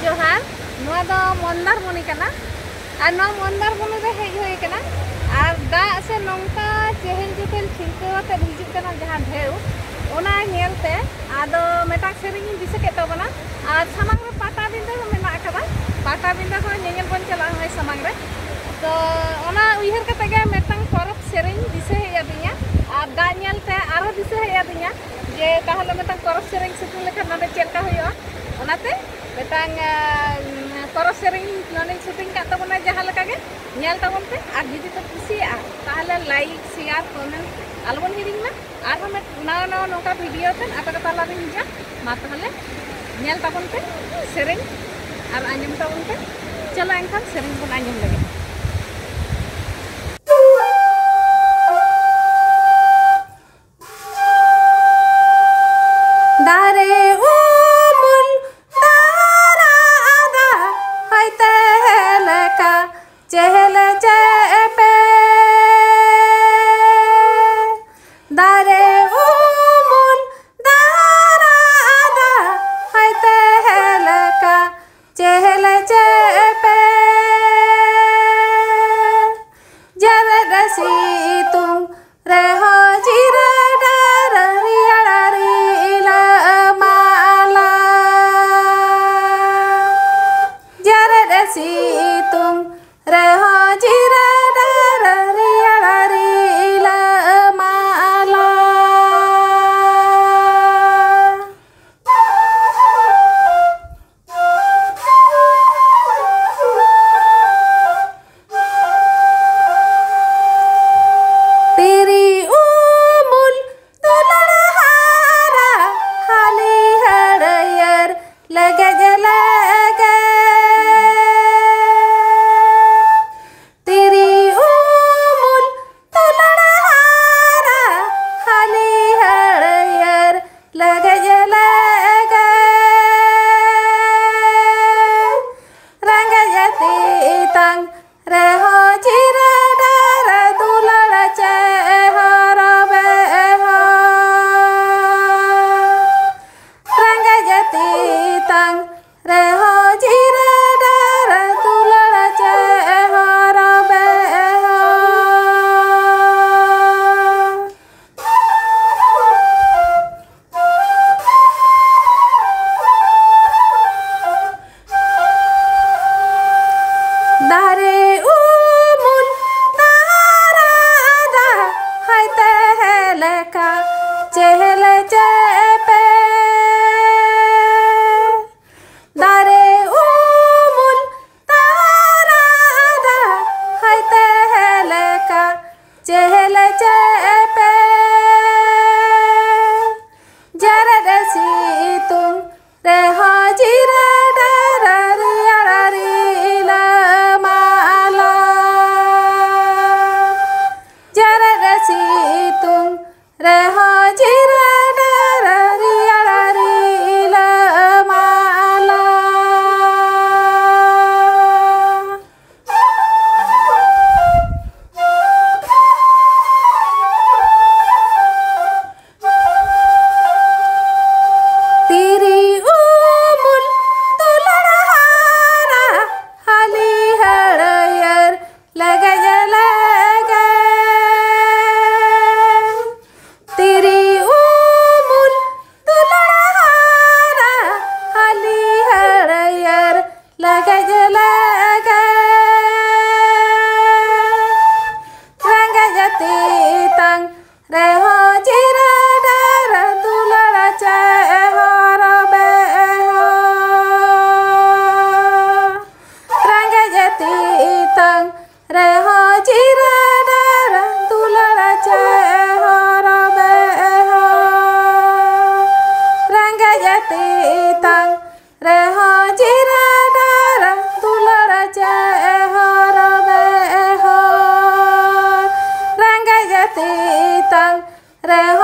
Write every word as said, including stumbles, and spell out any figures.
ᱡᱚᱦᱟᱨ᱾ ᱱᱚᱣᱟ ᱫᱚ ᱢᱚᱱᱫᱟᱨᱢᱩᱱᱤ ᱠᱟᱱᱟ᱾ ᱟᱨ ᱱᱚᱣᱟ ᱢᱚᱱᱫᱟᱨᱢᱩᱱᱤ ᱨᱮ ᱦᱮᱡ ᱦᱩᱭ ᱟᱠᱟᱱᱟ᱾ ᱟᱨ ᱫᱟᱜ ᱥᱮ ᱱᱚᱝᱠᱟ ᱪᱮᱦᱮᱞ ᱪᱮᱯᱮᱞ ᱪᱷᱤᱞᱠᱟᱹᱣ ᱟᱛᱮ ᱦᱤᱡᱩᱜ ᱠᱟᱱᱟ, ᱡᱟᱦᱟᱸ ᱰᱷᱮᱣ, ᱚᱱᱟ ᱧᱮᱞᱛᱮ ᱟᱫᱚ ᱢᱤᱫᱴᱟᱝ ᱥᱮᱨᱮᱧ ᱤᱧ ᱫᱤᱥᱟᱹ ᱠᱮᱫ ᱛᱟᱵᱚᱱᱟ᱾ ᱟᱨ ᱥᱟᱢᱟᱝ ᱨᱮ ᱯᱟᱴᱟᱵᱤᱸᱫᱟᱹ ᱦᱚᱸ ᱢᱮᱱᱟᱜ ᱟᱠᱟᱫᱟ᱾ ᱯᱟᱴᱟᱵᱤᱸᱫᱟᱹ ᱦᱚᱸ ᱧᱮᱧᱮᱞ ᱵᱚᱱ ᱪᱟᱞᱟᱜᱼᱟ ᱱᱚᱜᱼᱚᱭ ᱥᱟᱢᱟᱝ ᱨᱮ᱾ ᱛᱚ ᱚᱱᱟ ᱩᱭᱦᱟᱹᱨ ᱠᱟᱛᱮ ᱜᱮ ᱢᱤᱫᱴᱟᱝ ᱯᱚᱨᱚᱵᱽ ᱥᱮᱨᱮᱧ ᱫᱤᱥᱟᱹ ᱦᱮᱡ ᱟᱹᱫᱤᱧᱟ᱾ ᱟᱨ ᱫᱟᱜ ᱧᱮᱞᱛᱮ ᱟᱨᱦᱚᱸ ᱫᱤᱥᱟᱹ ᱦᱮᱡ ᱟᱹᱫᱤᱧᱟ ᱡᱮ ᱛᱟᱦᱚᱞᱮ ᱢᱤᱫᱴᱟᱝ ᱯᱚᱨᱚᱵᱽ ᱥᱮᱨᱮᱧ ᱥᱮᱴᱮᱨ ᱞᱮᱠᱷᱟᱱ ᱱᱚᱰᱮ ᱪᱮᱫ ᱞᱮᱠᱟ ᱦᱩᱭᱩᱜᱼᱟ᱾ ᱚᱱᱟᱛᱮ ᱢᱤᱫᱴᱟᱝ, ᱟᱸ, ᱯᱚᱨᱚᱵᱽ ᱥᱮᱨᱮᱧ ᱱᱚᱰᱮᱧ ᱥᱩᱴᱤᱝ ᱠᱟᱜ ᱛᱟᱵᱚᱱᱟ, ᱡᱟᱦᱟᱸ ᱞᱮᱠᱟ ᱜᱮ ᱧᱮᱞ ᱛᱟᱵᱚᱱ ᱯᱮ᱾ ᱟᱨ ᱡᱩᱫᱤ ᱯᱮ ᱠᱩᱥᱤᱭᱟᱜᱼᱟ, ᱛᱟᱦᱚᱞᱮ ᱞᱟᱭᱤᱠ, ᱥᱮᱭᱟᱨ, ᱠᱚᱢᱮᱱᱴ ᱟᱞᱚᱵᱚᱱ ᱦᱤᱲᱤᱧ ᱢᱟ᱾ ᱟᱨᱦᱚᱸ ᱢᱤᱫ ᱱᱟᱣᱟ ᱱᱟᱣᱟ ᱱᱚᱝᱠᱟ ᱵᱷᱤᱰᱤᱭᱳ ᱛᱮ ᱟᱯᱮ ᱠᱚ ᱛᱟᱞᱟᱨᱮᱧ ᱦᱤᱡᱩᱜᱼᱟ᱾ ᱢᱟ ᱛᱟᱦᱚᱞᱮ ᱧᱮᱞ ᱛᱟᱵᱚᱱ ᱯᱮ ᱥᱮᱨᱮᱧ ᱟᱨ ᱟᱸᱡᱚᱢ ᱛᱟᱵᱚᱱ ᱯᱮ᱾ ᱪᱚᱞᱚ ᱮᱱᱠᱷᱟᱱ ᱥᱮᱨᱮᱧ ᱵᱚᱱ ᱟᱸᱡᱚᱢ ᱞᱮᱜᱮ᱾ ᱫᱟᱨᱮ ᱩᱢᱩᱞ ᱛᱟᱨᱟ ᱟᱫᱟ ᱦᱚᱭᱛᱮ ᱞᱮᱠᱟ ᱪᱮᱦᱞᱮ ᱪᱮᱯᱮ᱾ ᱫᱟᱨᱮ ᱩᱢᱩᱞ ᱛᱟᱨᱟ ᱟᱫᱟ ᱦᱚᱭᱛᱮ ᱞᱮᱠᱟ ᱪᱮᱦᱞᱮ ᱪᱮᱯᱮ᱾ ᱡᱮᱨᱮᱫ ᱥᱤᱛᱩᱝ ᱨᱮᱦᱚᱸ ᱡᱤᱨᱟᱹ ᱰᱟᱹᱨ ᱨᱮᱭᱟᱲ ᱨᱤᱞᱟᱹ ᱢᱟᱞᱟ᱾ ᱡᱮᱨᱮᱫ ᱥᱤᱛᱩᱝ ᱨᱮᱦᱚᱸ ᱡᱤᱨᱟᱹ ᱰᱟᱹᱨ ᱨᱮᱭᱟᱲ ᱨᱤᱞᱟᱹ ᱢᱟᱞᱟ᱾ ᱨᱮ